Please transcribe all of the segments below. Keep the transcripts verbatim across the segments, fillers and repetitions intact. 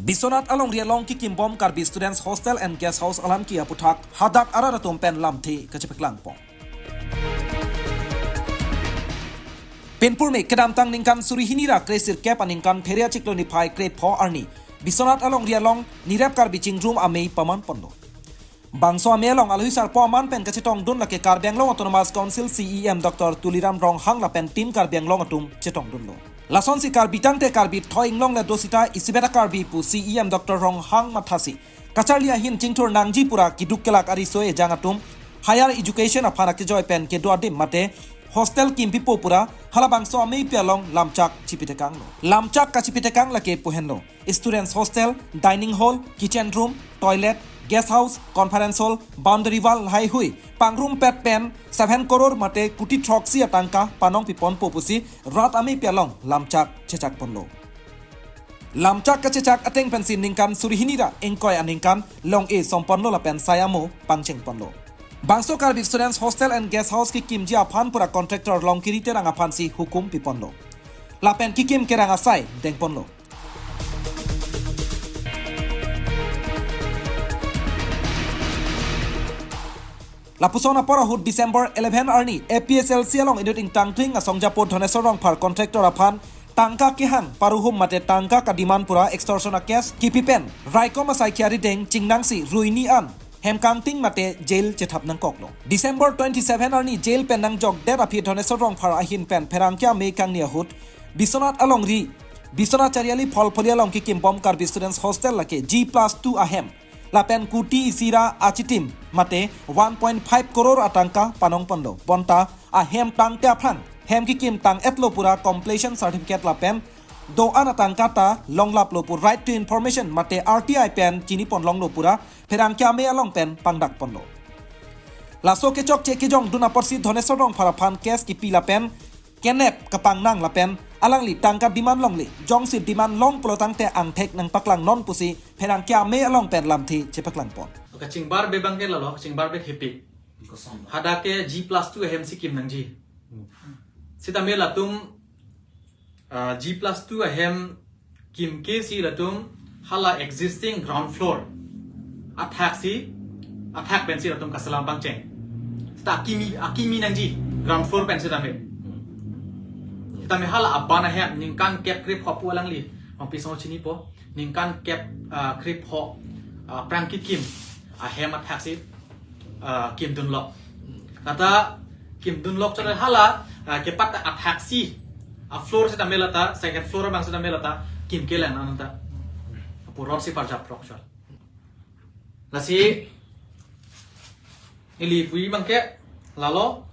Biswanath alongri along kikimbom Karbi Students Hostel and Guest House alam ki aputhak hadak arat atum pen lamthe kachepaklangpon. Pinpurme kedamtang ningkan suri hini ra kre sirkep aningkan Phere achiklo niphai krepho arni Biswanath alongri along nirep Karbi chingrum amei pamanponlo. Bangso amei along alohi sarpo aman pen kachetongdun lake Karbi Anglong Autonomous Council C E M Doctor Tuliram Ronghang lapen Team Karbi Anglong atum chetongdunlo. Lasonsi Karbi tangte Karbi thoi inglong le do sita isibeta Karbi pu C E M Doctor Ronghang mathasi kacharli ahin chingthur nangji pura kiduk kelak ariso ejang atum higher education aphan akejoi pen kedo adim mate hostel kimpipo pura halabangso ameipi along lamchak chipitekanglo. Lamchak kachipitekang lake pu henlo: students hostel, dining hall, kitchen room, toilet, guest house, conference hall, boundary wall lahaihui pangrumpet pen seven koror mate kuti throksi atangka panongpiponpo pusi rat ameipi along lamchak chechakponlo. Lamchak kachechak ateng pensi ningkan suri hini ra ingkoi aningkan long-e somponlo lapen sai amo pangchengponlo. Bangso Karbi Students Hostel and Guest House kikimji aphan pura contractor Longkiri Terang aphansi hukum piponlo. Lapen kikim kerang asai dengponlo. Lapuson apor ahut December eleven arni A P H L C along inut ingtangtring asong japo Dhoneswar Rongphar contractor aphan tangka kehang paruhum mate tangka kademand pura extortion a case kipi pen raikom asai kiari deng chingnangsi ruini an hem kangting mate jail chethap nangkoklo. December twenty-seven arni jail pen nangjokdet aphi Dhoneswar Rongphar ahin pen pherangke amei kangni ahut Biswanath alongri Biswanath Chariali Pholpholi along kikimbom Karbi Students Hostel lake G plus two ahem lapen kuti isi ra achitim mate one point five koror atangka panongponlo. Bonta ahem tangte aphrang hem kikim tang-etlo pura completion certificate lapen do-an atangka ta longlaplo pu right to information mate R T I pen chinipon longlo pura pherangke amei along pen pangdakponlo. Laso kechokche kejongdun apotsi Dhoneswar Rongphar aphan case kipi lapen kenep kapangnang lapen alangli tangka demand longle, jongsi demand long pulo tangte angthek nangpaklang non pusi pherangke amei along pen lamthe chepaklangpon. Kachingbar be abangke lalo, kachingbar be hepi. Hadak ke G plus two ahem si kim nangji. Sitame latum, ah, G plus two ahem kimke si latum hala existing ground floor athak si, athak pensi latum kaselam pangcheng. Ta akimi, akimi nangji ground floor pen sitame. Sitame hala aban ahem ningkan kep krepho pu alangli Rongpi asong chinipo, ningkan kep, ah, krepho, ah, aphrang kikim ahem athak si, ah, kimdunlok. Lata kimdunlok chot hala, ah, kepat athak si, a floor sitame lata, second floor abang sitame lata kimkelang nang ta. Puror si parjap rok chot. Lasi neli pu abangke lalo,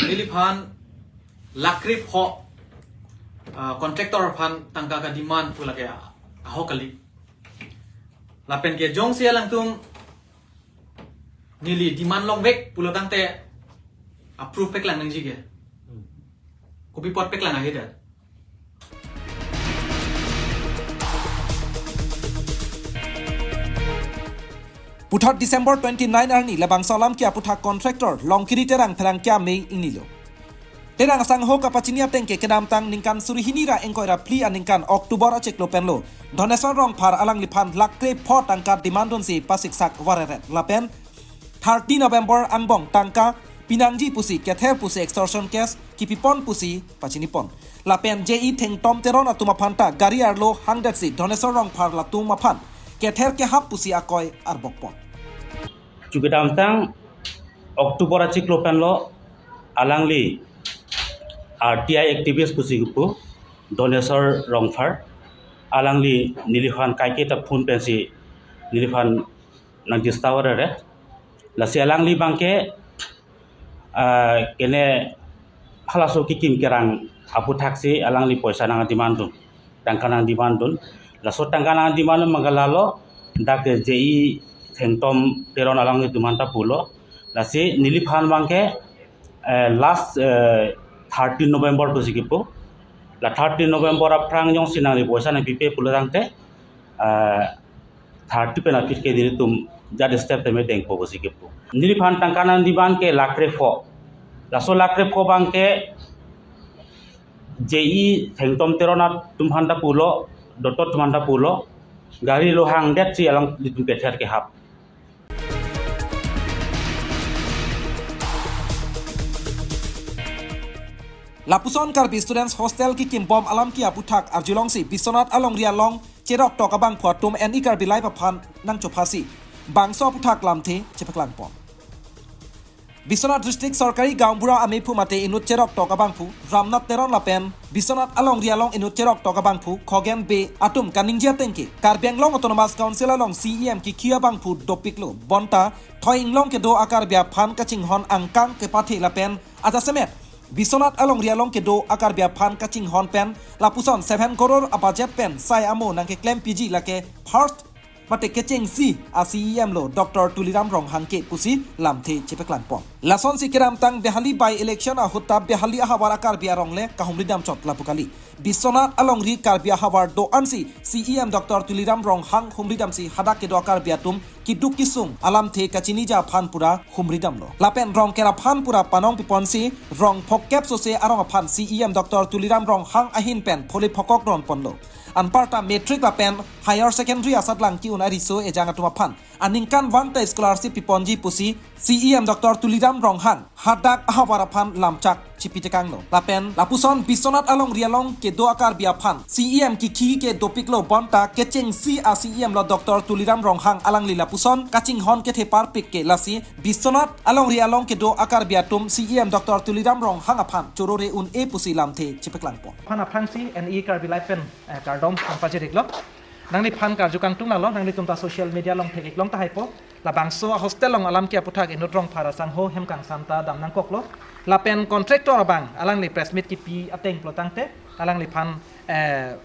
neliphan lakh krepho, ah, contractor aphan tangka kademand pu lake ahok kali. Lapen ke jongsi alangtum neli demand longvek pulo tangte approve paklang nangji ke. Kopi apot paklang ahe det. Puthot December twenty-nine arni labangso alam ki aputhak contractor Longkiri Terang pherangke amei ingnilo. Terang asangho kapachini ateng ke kedamtang ningkan suri hini ra ingkoi ra phli aningkan October achiklo penlo Dhoneswar Rongphar alangliphan lakh krepho tangka demand dunsi pasiksak vareret lapen thirty November angbong tangka pinangji pusi kether pusi extortion case kipipon pusi pachinipon. Lapen J E Thengtom Teron atum aphanta gari arlo hangdetsi Dhoneswar Rongphar latum aphan kether kehap pusi akoi arbokpon. Chu kedamtang October achiklo penlo alangli R T I activist pusi kipu Dhoneswar Rongphar alangli neliphan kaike ta phone pensi neliphan nang disturb rere. Lasi alangli abangke, ah, kene halaso kikim kerang aputhak si alangli poisa nang demand dun, tangka nang demand dun. Laso tangka nang demand dun abangke lalo dak J E Thengtom Teron alangli atum aphanta pulo. Lasi neliphan abangke, eh, last, eh, thirteen November pusi kipu. La thirteen November aphrang jongsi nangli poisa nangpipe pulo tangte, eh, thirty pen aphi ke nelitum jat step tame dengpo pusi kipu. Neliphan tangka nang demand ke lakh krepho. Laso lakh krepho abangke J E Thengtom Teron atum aphanta pulo, dotot atum aphanta pulo. Gari lo hangdetsi alanglitum kether kehap. Lapuson Karbi Students Hostel kekimbom alam ke aputhak arjulongsi Biswanath alongri along cheroktok abangphu atum N E Karbi Live aphan nangchophasi bangso aputhak lamthe chepaklangpon. Biswanath District Sorkari Gaonbura amephu mate inut cheroktok abangphu Ramnath Teron lapen Biswanath alongri along inut cheroktok abangphu Khogen Bey atum kaningje ateng ke Karbi Anglong Autonomous Council along C E M kikhi abangphu dopiklo bonta thoi inglong kedo a-Karbi aphan kachinghon angkang kepathe lapen ajasemet Biswanath alongri along kedo a-Karbi aphan kachinghon pen lapuson seven crore a-budget pen sai amo nangkeklem piji lake first mate kechengsi a-C E M lo Doctor Tuliram Ronghang ke pusi lamthe chepaklangpon. Lasonsi kedamtang Behali by-election ahut ta Behali ahavar a-Karbi arong le kahumri damchot lapu kali. Biswanath alongri Karbi ahavar do-ansi C E M Doctor Tuliram Ronghang humri damsi hadak kedo a-Karbi atum keduk kesung alamthe kachiniji aphan pura humri damlo. Lapen Rongker aphan pura panong piponsi rong phokep sose arong aphan C E M Doctor Tuliram Ronghang ahin pen pholi phokok ronponlo. Anparta matric lapen higher secondary asatlang ki-un ariso ejang atum aphan aningkanvang ta scholarship piponji pusi C E M Doctor Tuliram Ronghang hadak ahavar aphan lamchak chipitekanglo. Lapen lapuson Biswanath alongri along kedo a-Karbi aphan C E M kikhi ke dopiklo bonta kechengsi a-C E M lo Doctor Tuliram Ronghang alangli lapuson kachinghon kethe parpik ke lasi Biswanath alongri along kedo a-Karbi atum C E M Doctor Tuliram Ronghang aphan choro re un-e pusi lamthe chepaklangpon. Aphan aphrangsi N E Karbi Live pen, eh, kardom nangpajiriklo. Nangliphan karju kangtung lalo, nanglitum ta social media along thek-ik long tahai po. Labangso a-hostel along alam ke aputhak inut rong phara sangho hem kangsam ta dam nangkoklo. Lapen contractor abang alangli press meet kipi ateng pulo tangte alangliphan, eh,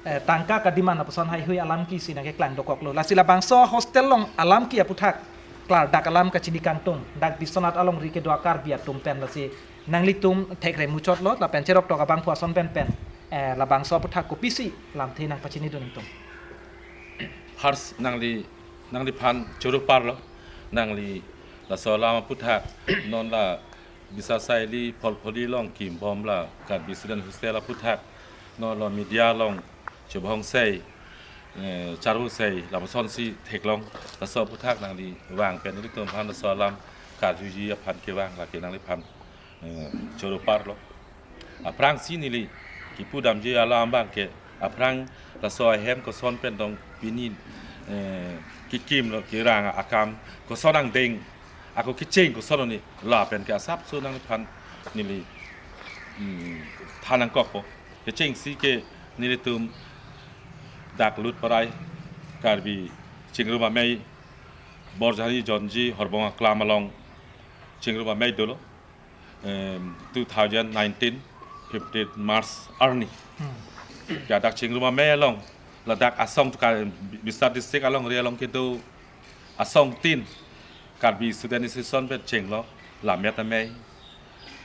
eh, tangka ka-demand lapuson haihui alam ke isi nangkeklang dokoklo. Lasi labangso hostel along alam ke aputhak klardak alam kachini kangtung dak Biswanath alongri kedo a-Karbi atum pen lasi nanglitum thekreng muchotlo lapen cheroktok abangphu ason pen pen, eh, labangso aputhak kopisi lamthe nangpachinidun nangtum. First nangli, nangliphan choro parlo, nangli laso alam aputhak non la bisa saili pholpholi along kimbom la Karbi Student Hostel aputhak non lo media along chobhongsai, eh, charosai lapusonsi theklong, laso aputhak nangli vang pen ilitum aphan laso alam karjuji aphan kevang lake nangliphan, eh, choro parlo. Aphrangsi neli kipu damji alam abang ke aphrang laso ahem koson pen dong pini, eh, kekimlo kerang akam koson angdeng ako kecheng koson oni lapen ke asapso nangliphan neli, hmm, than nangkokpo. Kechengsi ke nelitum dak lut parai Karbi Chingrum Amei Borjhari Jonji Horbong Aklam along Chingrum Amei dolo, em, two thousand nineteen, fifteen March arni. Hmm. Ya dak Chingrum Amei along ladak asong ka Biswanath District alongri along kedo asongtin Karbi Student Association pen chenglo, Lammet Amei,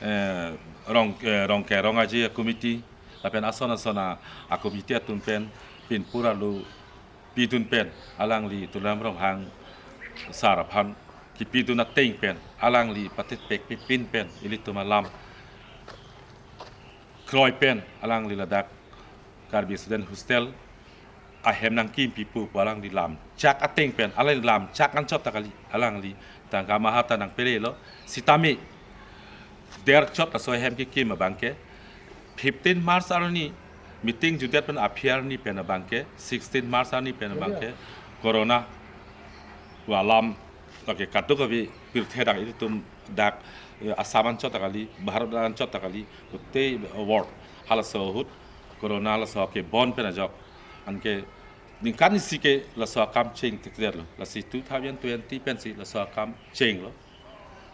eh, Rong, eh, Rongker Rong Aje committee lapen ason ason a, a-committee atum pen pinpur arlo pidun pen alangli Tuliram Ronghang sar aphan kipidun ateng pen alangli patit pek pipin pen ilitum alam kroi pen alangli ladak Karbi Student Hostel ahem nangkimpipo pu alangli lamchak ateng pen, alangli lamchak anchot ta kali, alangli tangka maha ta nangperelo, sitame derchot laso ahem kekim abang ke fifteen March arni meeting jutdet pen aphi arni pen abang ke, sixteen March arni pen abang ke corona pu alam lake kadokave pirthe dak ilitum dak, eh, Assam anchot ta kali, Bharat anchot ta kali, kutei world halaso ahut corona laso kebon pen ajok anke ningkan isi ke laso akam cheng thekthedetlo. Lasi two thousand twenty pensi laso akam chenglo.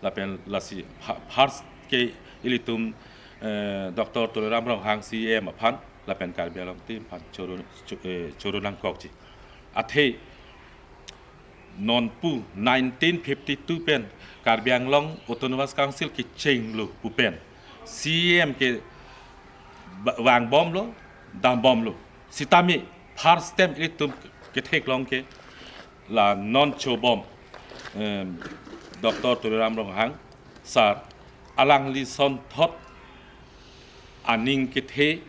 Lapen lasi pha-, first ke ilitum, eh, Doctor Tuliram Ronghang C E M aphan lapen Karbi Anglong team aphan choro, cho-, eh, choro nangkokji. Athe nonpu nineteen fifty-two pen Karbi Anglong Autonomous Council kechenglo pu pen C E M ke ba-, vangbomlo, dambomlo. Sitame first time ilitum ketheklong ke la non chobom, em, Doctor Tuliram Ronghang sar alangli sonthot aning kethe,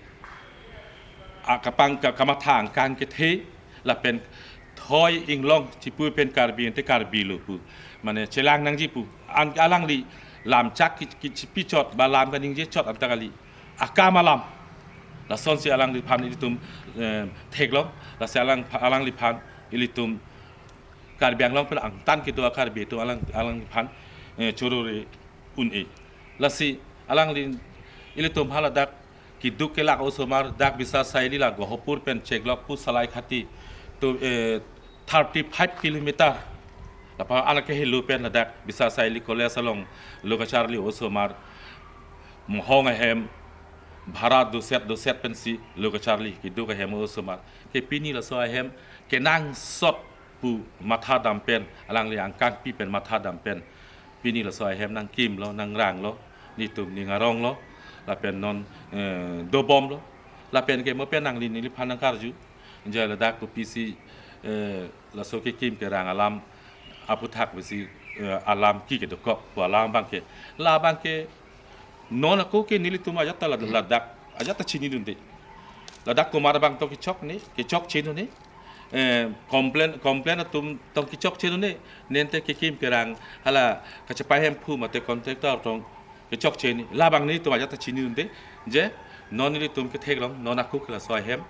akapang ka-, kamatha angkang kethe, lapen thoi inglong chipu pen Karbi ante Karbi lo pu, mane chelang nangji pu, an alangli lamchak ki, ki chipi chot ba lam kaningje chot anta kali, akam alam. Lasonsi alangliphan ilitum, eh, theklong, lasi alang, alangliphan ilitum Karbi Anglong pen angtan kedo a-Karbi atum alang, alangliphan, eh, choro re un-e. Lasi alangli ilitum hala dak keduk kelak osomar dak Bisasaili la Gohapur pen Chenglok pu Salai Khati to, eh, thirty five kilometer. Lapen anak ke helu pen ladak Bisasaili College along lo kacharli osomar, mohong ahem, bhara doset doset pensi lo kacharli keduk ahem osomar. Ke pini laso ahem kenangsot pu matha dam pen, alangli angkangpi pen matha dam pen, pini laso ahem nangkimlo, nangranglo, netum ning aronglo, lapen non, eh, dobomlo, lapen ke mo pen nangli neliphan nangkarju, je ladak kopisi, eh, laso kekim kerang alam aputhak besi, eh, alam ki kedokok pu alam abangke, labangke non ako ke nelitum ajat ta lad-, ladak ajat ta chinidunde. Ladak komat abang tong kechok ne, kechokche un-e. Eh, complain, complain atum tong kechokche un-e. Nente kekim kerang hala kachepai hemphu mate contractor tong kechokche un-e. Labang nelitum ajat ta chinidunde. Je non nelitum ketheklong, non ako ke laso ahem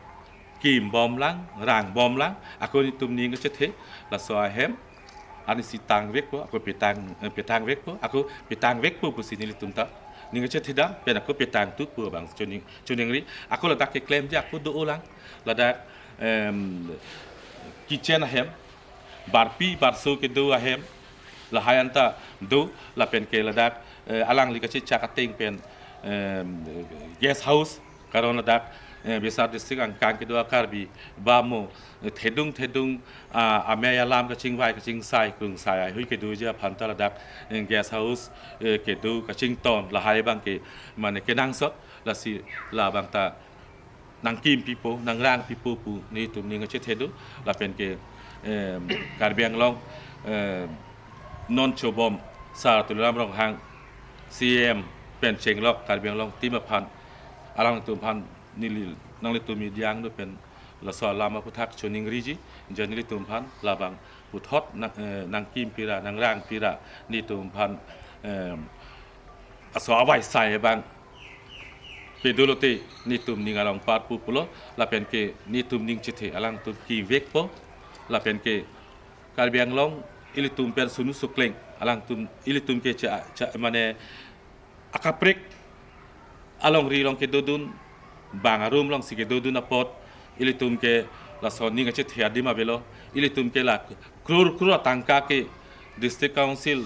kimbomlang, rangbomlang, ako netum ning kachethe, laso ahem arnisi tangvekpo, ako petang, eh, petangvekpo, ako petangvekpo pusi nelitum ta ning kachethe dam, pen ako petang tupo abang choningri, choningri, ako ladak keklemji ako do-olang, ladak, em, kitchen ahem, barpi barso kedo ahem, lahai anta do, lapen ke ladak, eh, alangli kachechak ateng pen, em, guest house, karon ladak, eh, Biswanath district angkang kedo a-Karbi, ba mo, eh, thedung thedung, ah, amei alam kachingvai kachingsai krungsai ahui kedoji aphan ta ladak, eh, guest house, eh, kedo kachington lahai abangke mane kenangsot, lasi labang ta nangkimpipo, nangrangpipo pu netum ning kachethe do, lapen ke, em, Karbi Anglong, em, non chobom Sar Tuliram Ronghang, C E M pen Chenglok Karbi Anglong team aphan, alangtum aphan neli, nanglitum media angno pen laso alam aputhak choningriji, je nelitum aphan labang puthot nang, eh, nangkimpira, nangrangpira, netum aphan, em, laso avaisai abang pedo lote netum ning arong parpu pulo, lapen ke netum ning chethe alangtum kivekpo, lapen ke Karbi Anglong ilitum pen sunu sukleng, alangtum ilitum ke cha, cha, mane akaprek alongri along kedodun, bang arum alongsi kedodun apot, ilitum ke laso ning kachethe adim avelo, ilitum ke la crore crore atangka ke District Council,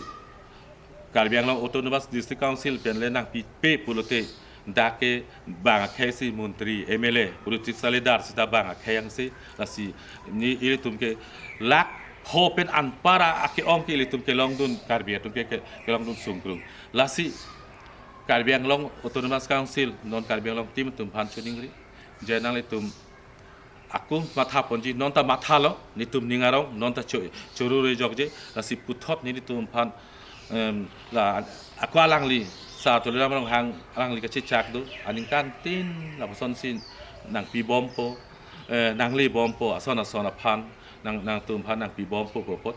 Karbi Anglong Autonomous District Council pen le nangpipe pulote, dak ke bang akhei si montri, M L A, political leader sita bang akhei angse, lasi ne ilitum ke lakh pho pen anpar ake-ong ke ilitum kelongdun, Karbi atum ke, ke, kelongdun sungkrung. Lasi Karbi Anglong Autonomous Council, non Karbi Anglong team atum aphan choningri, je nanglitum ako mathaponji, non ta mathalo, netum ning arong, non ta cho, choro rejokje, lasi puthot netum aphan, em, la, ako alangli, Sar Tuliram Ronghang, alangli kachechak do, aningkantin, lapusonsi nangpibompo, eh, nanglebompo, ason ason aphan, nang, nangtum aphan nangpibompo pu apot,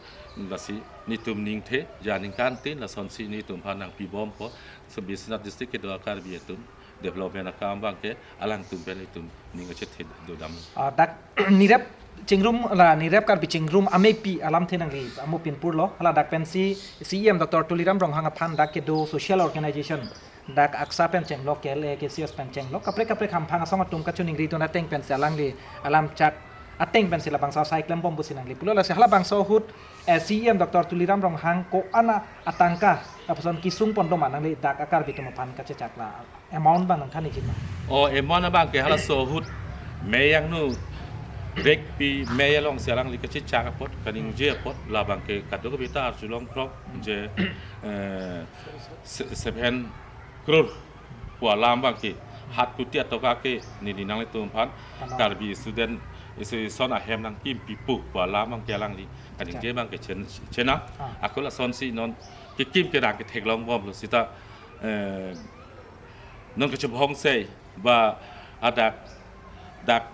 lasi netum ningthe, je aningkantin, lasonsi netum aphan nangpibompo, so Biswanath district kedo a-Karbi atum development akam abangke alangtum pen itum ning kachethe dodam. Ah, dak nirep chingrum la nirep Karbi chingrum amepi alamthe nangli amo pinpurlo, hala dak pensi C E M Doctor Tuliram Ronghang aphan dak kedo social organization, dak ACSA pen Chenglok, K L A, K C S pen Chenglok, kaprek kaprek hamphang asong atum kachoningridun ateng pensi alangli alam chak ateng pensi labangso asai klembom pusi nangli pulo, lasi halabangso ahut, eh, C E M Doctor Tuliram Ronghang ko-an atangka lapuson kesung pondoma nangli dak a-Karbi atum aphan kachechak la amount abang nangthaniji ma? O, amount abangke halaso ahut mei angno vekpi, mei alongsi alangli kachechak apot, kaningje apot, labangke kadokave ta arjulong prok je, eh, se-, seven crore pu alam abangke hat kuti atangka ke neli nanglitum aphan, ano, Karbi Student Association ahem nangkimpipo pu alam abangke alangli kaningje abangke chen-, chena. Ah. Ako lasonsi non kekim kerang ketheklongbomlo sita, eh, non kachobhong sei ba adak dak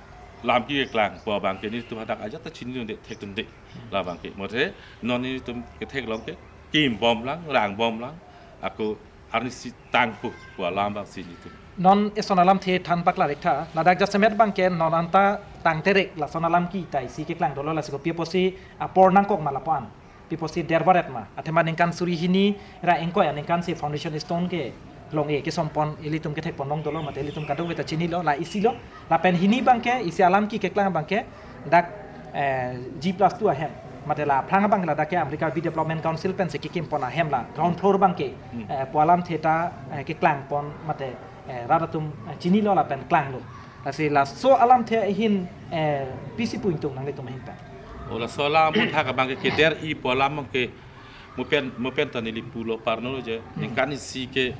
Lamki keklangpo abangke nelitum hadak ajat ta chinidunde, thekdunde. La abangke mothe non nelitum ketheklong ke kim bomlang, rang bomlang, ako arnisi tangpo pu alam abang si nelitum. Non eson alamthe than paklarek tha, ladak jasemet abangke non anta tangterek lason alam kita isi keklang dolo, lasi kopi apotsi apor nangkok ma lapu-an. Pi apotsi derbaret ma. Athema ningkan suri hini ra ingkoi aningkan si foundation stone kelong-e, kesompon, ilitum kethekpon long dolo, mate ilitum kadokave ta chinilo, la isi lo. Lapen hini abangke, isi alamki keklang abangke, dak, eh, G plus two ahem. Mate la aphrang abang ladak ke Karbi Development Council pensi kekimpon ahem la ground floor abangke, Hmm. eh, pu alamthe ta, eh, keklangpon mate, eh, rat atum, eh, chinilo lapen klanglo. Lasi laso alamthe ahin, eh, pisi pu ingtung nanglitum ahin pen? O laso alam aphuthak abangke keder-i pu alam abangke mo pen, mo pen ta neli pulo parno je, Hmm. ningkan isi ke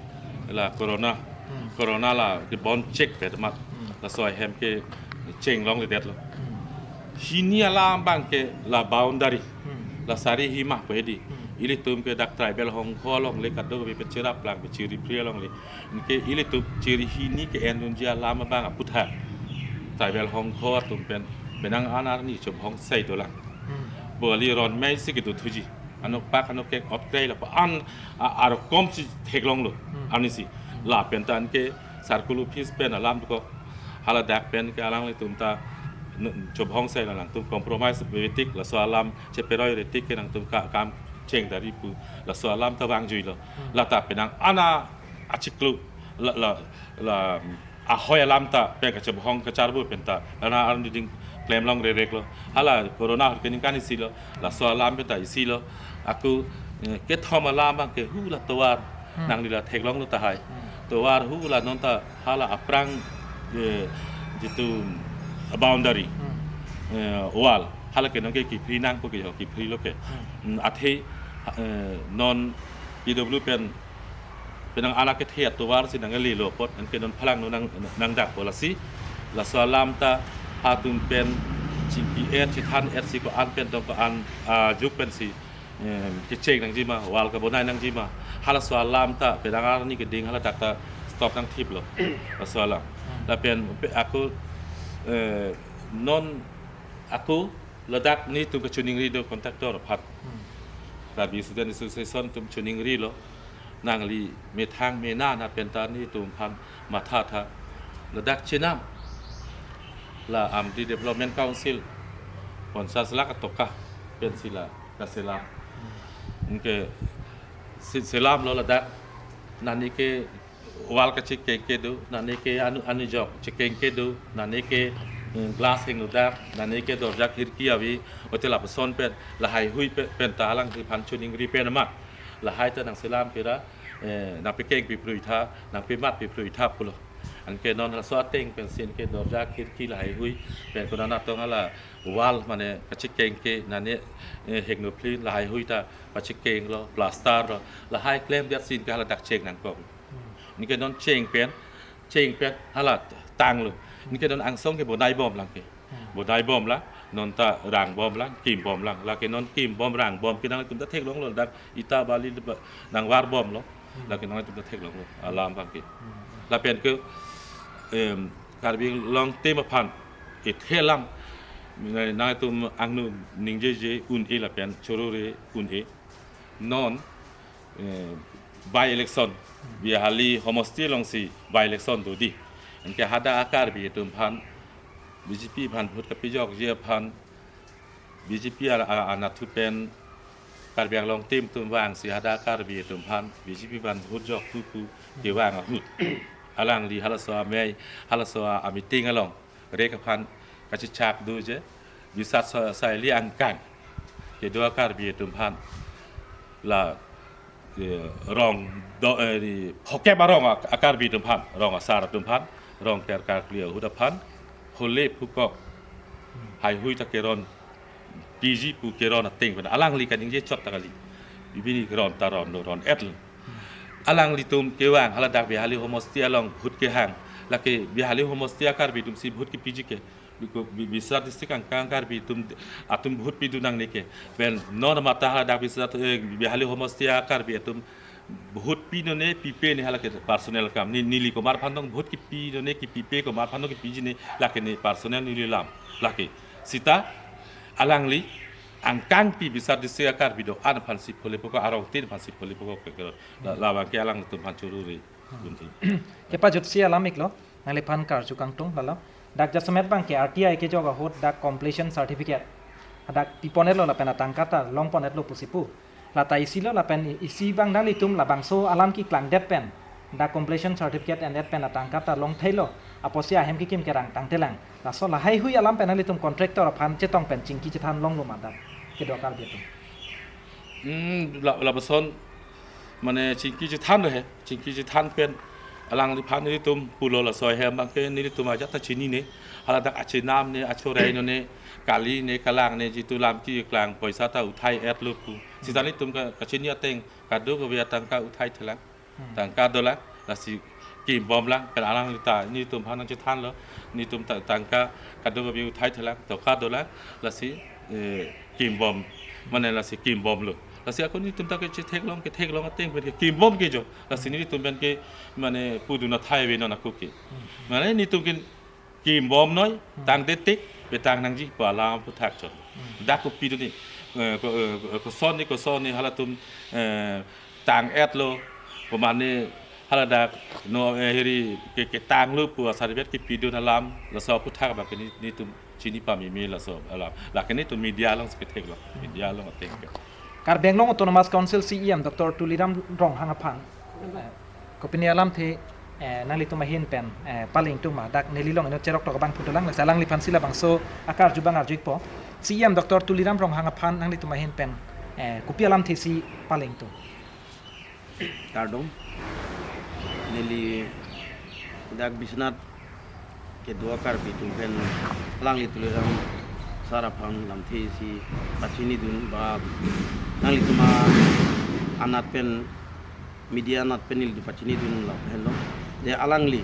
la corona, Hmm. corona la kebon chekpet amat, Hmm. laso ahem kecheng longledetlo. Hmm. Hini alam abangke la boundary, Hmm. la sari hima pu hedi. Hmm. Ilitum ke dak tribal hongkho alongle kadokave pecherap lang, pechiri pri alongle. Anke ilitum chiri hini ke-endunji alam abang aphuthak tribal hongkho atum pen penang an arni chobhongsai dolang. Hmm. Bo kali ron mei si kedothuji. Anokpak anokek ot krei lapu-an a-, arokom si theklonglo. Hmm. Arnisi. Lapen ta anke circle office pen alam dokok. Haladak pen ke alanglitum ta n-, chobhongsai la nangtum compromise betik, laso alam cheperoi retik ke nangtum ka-, kam chengdari pu laso alam ta vangjuilo. Hmm. Lata penang an achiklo la, la, la ahoi alam ta pen kachobhong kacharbo pen ta lana arni ding klemlong rereklo. Hala corona ahut ke ningkan isi lo, laso alam pen ta isi lo. Ako, eh, kethom alam abangke hu la tovar, Hmm. nangli la theklonglo tahai. Hmm. Tovar hu la non ta hala aphrang, eh, jitu boundary, Hmm. eh, wall. Hala ke nonke kiphri nangpo ke jo, kiphrilo ke. Hmm. Hmm, athe, eh, non P W pen penang an akethe atovar si nanglelo apot, anke non phalangno nang, nangdakpo lasi. Laso alam ta atum pen chingki-et, chithan-et si ko-an pen tong ko-an, ah, juk pensi, eh, kecheng nangji ma, wall kebonai nangji ma. Halaso alam ta penang arni keding haladak ta stop nangthiplo. Laso alam. Lapen pe-, ako, eh, non ako ladak nelitum kachiningri do contractor aphan. Hmm. Karbi Student Association atum chiningrilo. Nangli methang mena na pen ta nelitum aphan mathatha. Ladak chenam la Karbi Development Council ponchas lakh atoka pensi la kaselam. Anke si-, selamlo ladak, nani ke wall kachekeng kedo, nani ke anu, anu jok chekeng kedo, nani ke, eh, glass hingno dak, nani ke dorja khirki ave, hotel lapuson pen, lahai hui pe-, pen ta alangliphan chiningri pen amat. Lahai ta nangselam pira, eh, nangpekeng pipruitha, nangpemat pipruitha pulo. Anke non laso ateng pensi anke dorja khirki lahai hui pen konat tong hala wall mane kachekeng ke nani, eh, hingno phlin lahai hui ta pachekenglo, plaster lo, lahai klemdet si anke haladak cheng nangkok. Hmm. Anke non cheng pen, cheng pen hala tanglo. Anke non angsong ke bonai bomlang ke. Hmm. Bonai bomlang, non ta rang bomlang, kim bomlang. Lake non kim bom rang bom ke nangtum ta theklonglo, dak ita bali ba-, nangvar bomlo. Hmm. Lake nangtum ta theklonglo, alam abangke. Hmm. Lapen ke, em, Karbi Anglong atum aphan kethe alam, nangtum angno ningjeje un-e lapen chorore un-e. Non, eh, by election, Bihali homosti alongsi by election dodi. Anke hadak a-Karbi atum aphan, B J P aphan vote kapejokji aphan, B J P a, a, anatthu pen Karbi Anglong atum atum vangsi hadak a-Karbi atum aphan B J P aphan vote jokpo pu kevang ahut, alangli halaso amei, halaso a-meeting along rek aphan kachechak do je, bisat sa-, saili angkang kedo a-Karbi atum aphan, la, eh, rong do, eh, di phokep arong a-, a-Karbi atum aphan, rong asar atum aphan, rong kerkar kli ahut aphan, hole phukok, haihui ta keron piji pu keron ateng pen alangli kaningje chot ta kali. Bibini keron ta ronlo, ron-etlo. Alanglitum kevang haladak Bihali homosti along vote kehang. Lake Bihali homosti a-Karbi atumsi vote kepiji ke. Biko Bi-, Bishwanath district angkang Karbi atum, atum vote pidun nangne ke. Pen non mata haladak Bishwanath, eh, Bihali homosti a-Karbi atum Vote pinone pipe ne hala ke personal kam. Ne neli komat aphan dong vote kipi none kipipe, komat aphan dong kipiji ne, lake ne personal neli alam. Lake seta alangli angkang pi bisar dise a-Karbi do-an aphansi phole poko, arong tin aphansi phole poko ke, ke, la, labang ke alangtum aphan churu re. Bunti. Kepajutsi alam iklo, nangliphan karju kangtung lalo. Dak jasemet abang ke R T I kejok ahut dak completion certificate dak pipon-etlo lapen atangka ta longpon-etlo pusi pu. Lata isi lo lapen isi abang nanglitum labangso alam keklangdet pen dak completion certificate en-et pen atangka ta longtheilo. Apotsi ahem kekim kerang tangtelang. Laso lahaihui alam pen nanglitum contractor aphan chetong pen chingki chethan longlo ma dak kedo a-Karbi atum? Hmm, la, lapuson mane chingki chethanlo he, chingki chethan pen alangliphan nelitum pulo, laso ahem abang ke nelitum ajat ta chinine, hala dak achenam ne, achorai none, kali ne, kalang ne, jitu lam keklang poisa ta uthai-etlo pu. Seta nelitum ka, kachini ateng kadokave atangka uthaithelang. Hmm. Tangka dolang, lasi kimbomlang, pen alangli ta nelitum aphan nangchethanlo, nelitum ta tangka kadokave uthaithelang, tangka dolang, lasi, eh, kimbom, mane lasi kimbomlo. Lasi ako nelitum ta ke chetheklong, ketheklong ateng pen ke kimbom ke jo. Lasi nelitum pen ke mane pudun athai ave non ako ke. Hmm. Mane nelitum ke kimbom noi, Hmm. tangtetik, petang nangji pu alam aphuthak chot. Hmm. Dak kopi do ne, eh, ko, eh, koson ne, koson ne halatum, eh, tang-etlo, komane hala dak no, eh, hiri ke, ketanglo pu asarbet kipidun alam, laso aphuthak abang ke ne, nelitum chini pameme laso alam. Lake nelitum media alongsi ketheklong, media along ateng ke. Karbi Anglong Autonomous Council C E M Doctor Tuliram Ronghang aphan, eh, kopine alamthe, eh, nanglitum ahin pen, eh, pale ingtung ma, dak neli along inut cherok tok abang phudolang, lasi alangliphansi labangso akarju abang arju-ikpo. C E M Doctor Tuliram Ronghang aphan nanglitum ahin pen, eh, kopi alamthesi pale ingtung? Kardom. Neli dak Biswanath kedo a-Karbi atum pen alangli Tuliram sir aphan lamthe isi pachinidun ba nanglitum anat pen, media anat pen nelitum pachinidun lahenlo. Je alangli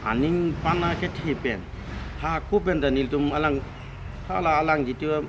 aning pana kethe pen, ha ako pen ta nelitum alang, hala alang jitu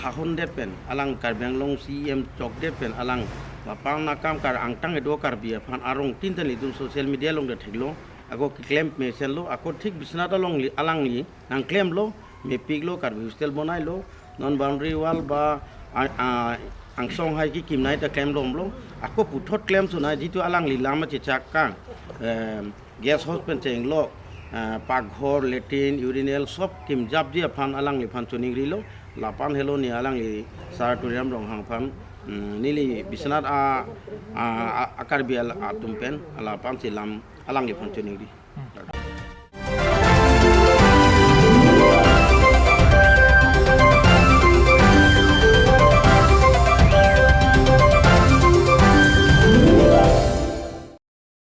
hahondet pen, alang Karbi Anglong C E M chokdet pen, alang lapu-an akam kar angtang kedo Karbi aphan arong tin ta nelitum social media along ta theklong, ako keklem mesenlo, ako thik Biswanath alongli, alangli nangklemlo, mepiklo, Karbi hostel bonailo, non boundary wall ba, a, a, angsong hai kekimnei ta klemlomlo, ako puthot klemsunei, jitu alangli lam achechak kang, em, guest house pen chenglok, eh, pakghor, latrine, urinal, sob kimjapji aphan alangliphan choningrilo, lapu-an helo ne alangli sir Tuliram Ronghang aphan, mm, neli Biswanath a, a, a, a-Karbi al-, atum pen, lapu-ansi lam alangliphan choningri. Hmm.